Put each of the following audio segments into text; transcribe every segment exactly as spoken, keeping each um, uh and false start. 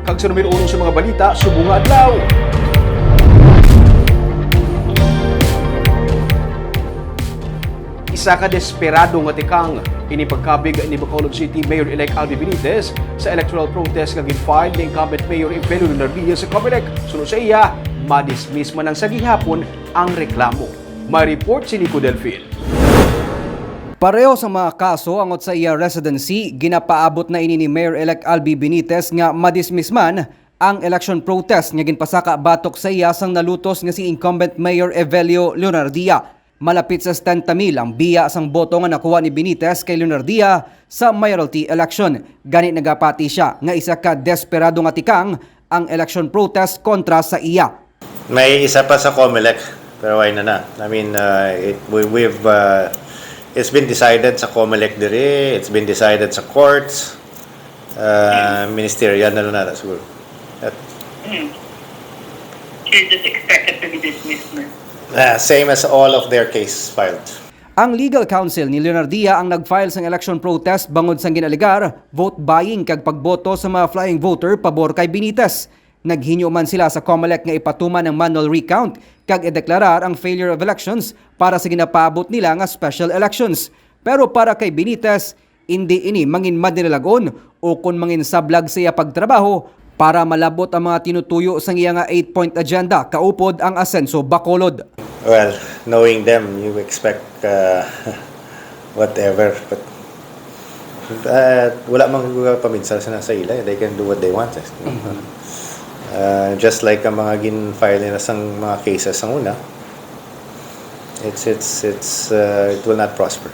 Kag sa numero uno sa mga balita subong nga adlaw. Isa ka desperado nga tikang ini pagkabig ni Bacolod City Mayor-elect Albi Benitez sa electoral protest nga gin-file ni incumbent Mayor Evelio Leonardia sa Comelec. Suno sa iya, madismiss man lang sa gihapon ang reklamo. May report si Nico Delfin. Pareho sa mga kaso angot sa iya residency, ginapaabot na ini ni Mayor-elect Albi Benitez nga madismiss man ang election protest nga ginpasaka batok sa iya sang nalutos nga si incumbent Mayor Evelio Leonardia. Malapit sa setenta mil ang biya sang boto nga nakuha ni Benitez kay Leonardia sa mayoralty election. Gani nagapati siya nga isa ka desperado nga tikang ang election protest kontra sa iya. May isa pa sa Comelec, pero why na na? I mean, uh, it, we, we've, uh, it's been decided sa Comelec diri, it's been decided sa courts, uh, ministerial na lang na siguro. At, Hmm. You're just expected to be dismissed na. Uh, same as all of their case filed. Ang legal counsel ni Leonardia ang nag-file sang election protest bangod sang gin-alegar vote buying kag pagboto sa mga flying voter pabor kay Benitez. Naghinyo man sila sa Comelec nga ipatuman ang manual recount kag ideklarar ang failure of elections para sa ginapaabot nila nga special elections. Pero para kay Benitez, indi ini mangin madinalag-on o kon mangin sablag sa iya pagtrabaho para malab-ot ang mga tinutuyo sang iya nga eight-point agenda kaupod ang Asenso Bacolod. Well, knowing them, you expect uh, whatever. But uh, wala mang paminsa sa nasa ila. They can do what they want. Eh. Uh, just like ang mga gin-file nila sa mga cases sa una, it's it's it's uh, it will not prosper.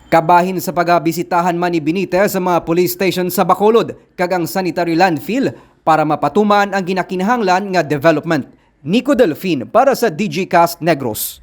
Kabahin sa pagabisitahan man ni Benitez sa mga police station sa Bacolod kag ang sanitary landfill para mapatuman ang ginakinahanglan nga development. Nico Delfin para sa Digicast Negros.